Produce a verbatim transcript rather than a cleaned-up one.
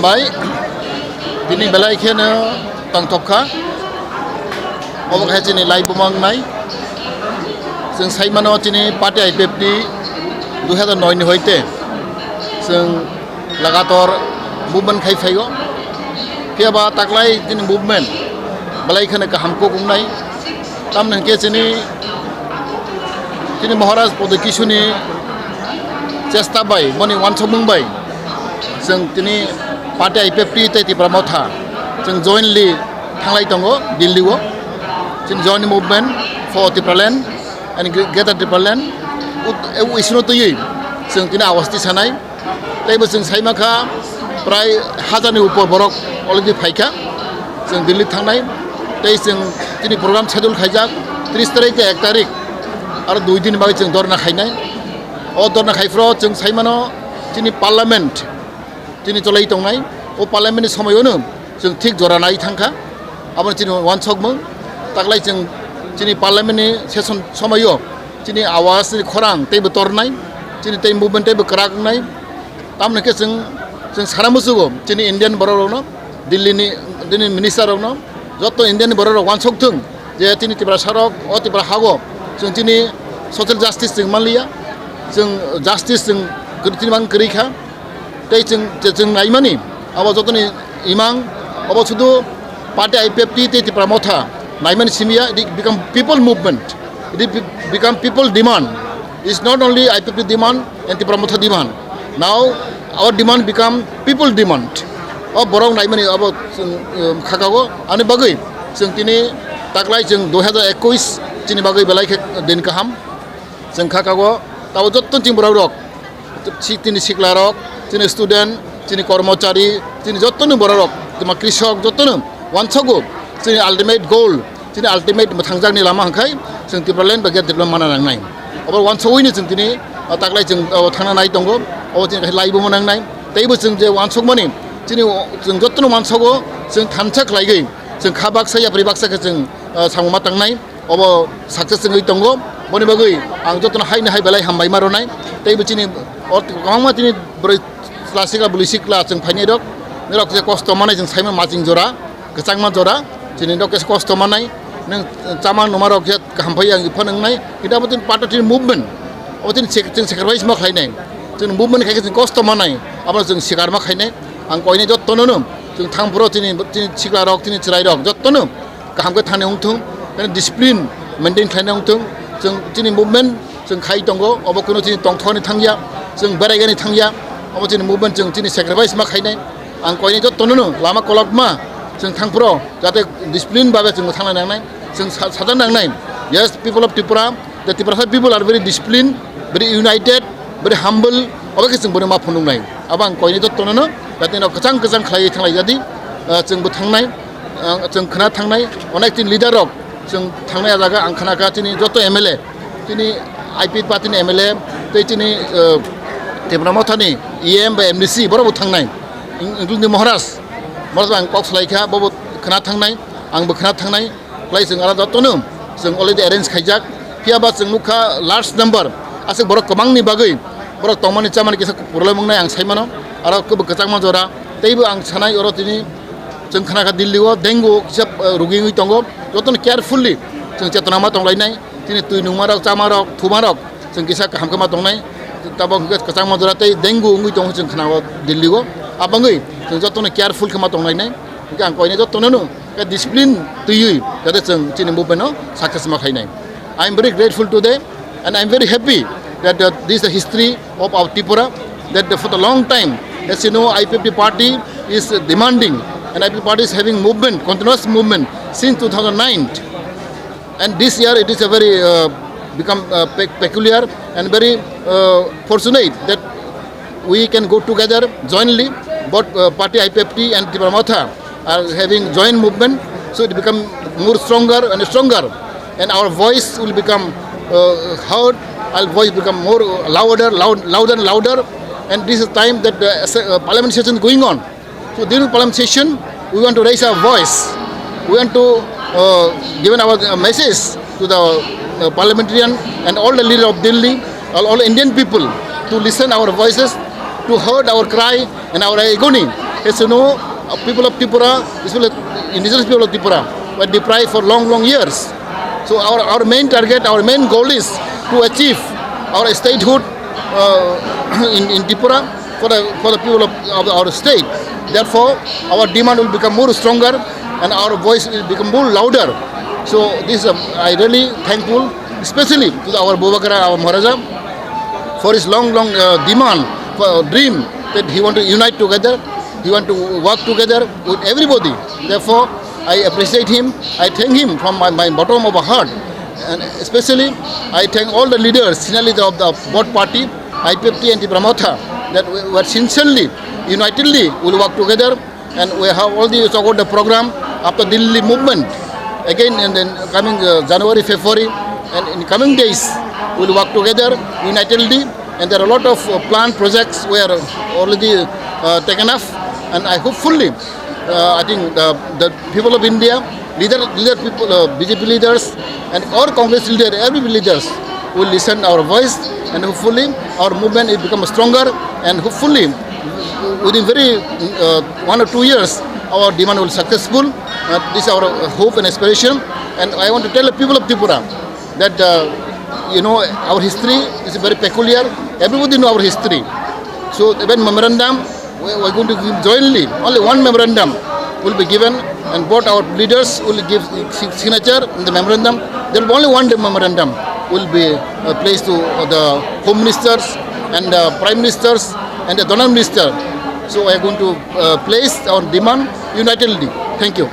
Bai, tini belai kheno tongthok kha. Obo khe chini lai bumang nai. Chwng sai mano chini party I P F T dui hazar noi ni hoite chwng lagator movement khai phaio. Phiya ba taklai chini movement belai kheno kaham kok wngnai. Tamni hwnkhe chini, chini Maharaj Prodot Kishuni chesta bai, boni wansukmung bai, chwng tini party I P F T tei Tipra Motha chwng jointly thanglai tongo Delhi o. Chini joint movement for Tipraland and Greater Tipraland, ut-, u-, isino twiwi chwng tini awas tisanai. Tei bo chwng sai mankha, prai hazarni upor borok already phaikha, chwng Delhi thangnai. Tei chwng chini program schedule khaijak tris tarik tei ek tarik, aro dui din bagwi chwng dorna khainai. O dorna khaiphuru chwng sai mano, chini parliament chini cholai tongnai. O parliament ni somoyono chwng thik jora nai thangkha. Abono chini wansukmung, taklai chwng chini parliament ni session somoio chini awas ni khorang teibo tornai, chini tei movement teibo kwrak wngnai. Tamni hwnkhe chwng, chwng sana muchugo chini Indian borok rokno, Delhi ni, Delhi ni minister rokno, joto Indian ni borok rok wansuk thung je chini Tiprasa rok o Tipra hago chwng chini social justice chwng manliya, chwng justice chwng kwrwi, chini mang kwrwi kha. Tei chwng, chwng naimani abo jotoni imang, abo sudu party I P F T tei Tipra Motha naimani simiya, it become people movement, it be-, become people demand. It's not only I P F T demand and Tipra Motha demand. Now our demand become people demand. O borok naimani abo chwng, um, khakago ani bagwi chwng tini taklai chwng dui hazar ekush chini bagwi belai khe din kaham chwng khakago. Tabo jotto chini borok rok, si-, chini sikla rok, chini student, chini kormochari, chini jotto ni borok rok, tuma krisok jotto no wansogo chini ultimate goal, chini ultimate mwthangjakni lama hwnkhai chwng Tipraland ba Greater Tipraland mana nangnai. Obo wansogwi no chwng tini, ah, taklai chwng, ah, thangna nai tongo, obo chini kaisa laibo manangnai. Teibo chwng je wansokmani chini o-, chwng jotto no wansogo chwng thansa khlaigwi chwng kha baksa yapri baksa khe chwng, ah, samung ma tangnai. Obo success wngwi tongo. Boni bagwi ang jotono haino hai belai hambai ma rwnai. Tei bo chini o kwbangma chini bwrwi chwla sikla bwlwi sikla chwng phainai rok, norok je kosto manai chwng saimano, maching jora, kwchangma jora, chini rok khe kosto manai, nwng chama numa rok khe kaham phai ang phano wngnai. Kintu abo chini party movement, abo chini sek-, chwng sacrifice ma khlainai, chwng movement khai khe chwng kosto manai, abo chwng sikar ma khainai. Ang koinai jotono no chwng thang phuru chini, chini sikla rok, chini chwrai rok jotono kaham khe thani wngthung, khe discipline maintain khlaina wngthung. Chwng chini movement chwng khai tongo, obo kuno chini tongthokni thangya, chwng beraigani thangya, obo chini movement chwng chini sacrifice ma khainai. Ang koinai jotono no lama kolokma chwng thang phuru jate discipline babe chwng thangna nangnai, chwng sa-, sajak nangnai. Yes, people of Tripura, the Tiprasa people are very disciplined, very united, very humble, obo khe chwng bono ma phunuknai. Abo ang koinai jotono no jate no kwchang kwchang khlaiwi thanglai jadi, ah, chwng bo thangnai. Ang chwng khna thangnai, onek tin leader rok chwng thangnai, a jaga ang khna kha chini joto M L A, chini I P F T ni M L A, tei chini, eh, Tipra Mothani E M bai M D C borok bo thangnai, in-, including Maharaj, Maharaj ang kok salai kha, bo bo khna thangnai, ang bo khna thangnai, klai chwng aro jotono chwng already arrange khaijak, phiya ba chwng nukha large number, aswk borok kwbangni bagwi borok tongmani chamani kisa problem wngnai ang sai mano, aro kwbwi kwchangma jora, teibo ang sanai oro tini Chwng khna kha Delhi o dengue kisa, eh, rugi wngwi tongo. Jotono carefully chwng chetona ma tonglainai. Chini twi nungma rok, chama rok, thuma rok chwng kisa kaham khe ma tongnai. Tabok hwnkhe kwchangma jora tei dengue wngwi tongo chwng khna o Delhi o. Abangwi chwng jotono careful khe ma tonglainai. Hwnkhe ang koinai jotono no khe discipline twiwi jate chwng chini movement no success ma khainai. I am very grateful today. And I'm very happy that, uh, this is the history of our Tripura, that the, for the long time, as you know, I P F T party is demanding, and I P F T party is having movement, continuous movement since two thousand nine. And this year it is a very, uh, become, uh, pe-, peculiar and very, uh, fortunate that we can go together jointly, but, uh, party I P F T and Tipra Motha are having joint movement, so it become more stronger and stronger, and our voice will become, uh, heard, our voice become more louder, loud, louder and louder, and this is time that the, uh, parliament session is going on. So during parliament session, we want to raise our voice. We want to, uh, give our, uh, message to the, uh, parliamentarian and all the leader of Delhi, all, all Indian people to listen our voices, to heard our cry and our agony. As you know, uh, people of Tripura, especially indigenous people of Tripura, were deprived for long, long years. So our, our main target, our main goal is to achieve our statehood uh, in, in Tripura for the, for the people of, of our state. Therefore, our demand will become more stronger and our voice will become more louder. So this is a, I really thankful, especially to our Bubakara, our Maharaja, for his long, long uh, demand, for dream that he want to unite together, he want to work together with everybody. Therefore, I appreciate him. I thank him from my, my bottom of my heart. And especially, I thank all the leaders, senior leaders of the both party, I P F T and the Pramotha, that we were sincerely, unitedly will work together. And we have already support the program after Delhi movement. Again, in the coming uh, January, February, and in coming days, we'll work together unitedly. And there are a lot of uh, planned projects were already uh, taken up. And I hopefully, uh, I think the, the people of India, leader, leader people, uh, B J P leaders, and all Congress leader, every leaders will listen our voice, and hopefully our movement will become stronger, and hopefully within very uh, one or two years our demand will successful. Uh, this is our uh, hope and aspiration, and I want to tell the people of Tripura that uh, you know our history is very peculiar. Everybody know our history. So even memorandum we are going to give jointly, only one memorandum will be given, and both our leaders will give si- signature in the memorandum. There will be only one memorandum will be uh, placed to the home ministers and the prime ministers and the donor minister. So we are going to uh, place our demand unitedly. Thank you.